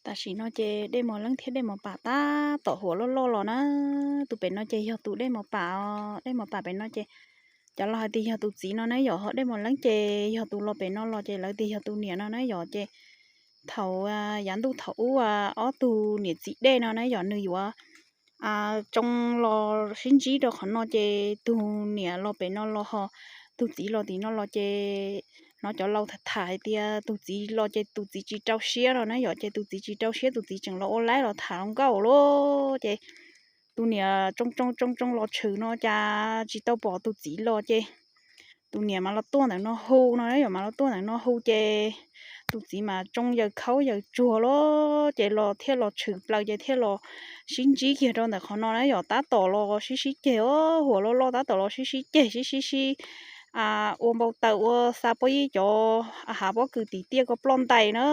Tam sim no ces Dej Mos Leeb thiab Dej Mos Pam tab tom huam loj loj los na. Tus pem no ces yog tus Dej Mos Pam, Dej Mos Pam pem no ces cov laus hais tias yog tus txiv no na yom, ho Dej Mos Leeb ces yog tus los pem no los ces lawv tias yog tus niam no na yom. Ces thaum yav ntuj thaum ub ob tug niam txiv dej no na yom, nws yuav tsoo los sib ntsib rau qhov no ces tus niam los pem no los ho tus txiv los tim no los ces hnov cov laus tham tham hais tias tus txiv los ces tus txiv tsis rau siab no na yom, ces tus txiv tsis rau siab, tus txiv tseem los ua laib los tham los nkauj lauj. Ces tus niam tsoo tsoo tsoo tsoo los tshwm no cas tsis tau pom tus txiv los ces tus niam mas los tuaj ntawm no hu no na yom, mas los tuaj ntawm no hu ces tus txiv mas tsoo yaws khaub yaws tsuag los ces los thiaj los tshwm plaws ces thiaj los sib ntsib kiag rau ntawm qhov no na yom. Tab tom los sib sib ceg os, huam loj loj tab tom los sib sib ceg sib sib sib ua npau taws ua xa pob yib cov hav pob kws tim tiaj ko ploj ntais na.